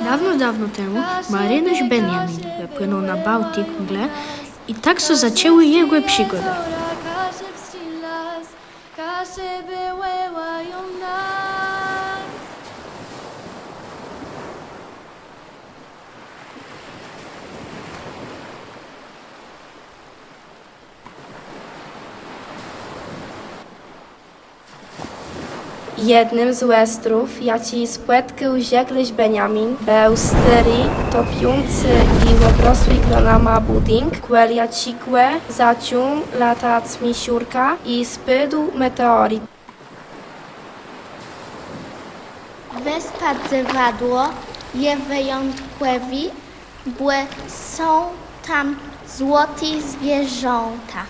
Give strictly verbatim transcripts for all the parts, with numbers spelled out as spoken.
Dôwno, dôwno temù marënôrz Beniamin wëpłënął na Bałtik w mgle i tak sã zaczãłë jegò przigòdë. Jednym z òstrów, jaczi spòtkôł żeglôrz Beniamin, béł stôri, topiący i òbrosłi glonama bùdink, kòl jaczégò zaczął latac miszórka i spôdł meteorit. Wëspa Dzewadło je wëjątkòwô, bò są tam złoté zwierzãta.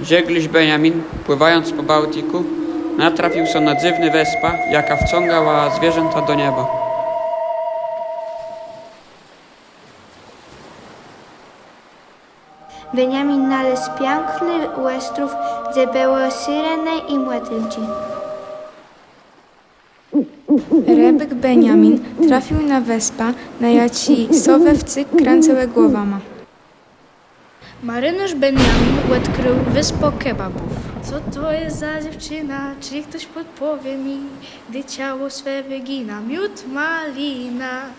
Żeglôrz Beniamin, pływając po Bałtiku, natrafił sã na dzywną wëspã, jaka wciągała zwierzęta do nieba. Beniamin nalôzł piãkny òstrów, dze bëłë syrenë i mòtilczi. Rëbôk Beniamin trafił na wëspã, na jaczi sowë wcyg krãcëłë głowama. Marënôrz Beniamin òdkrëł wëspã kebabów. Co to je za dzéwczëna? Czë chtos pòdpòwié mie? Dze całé swé wëgina, miód malina.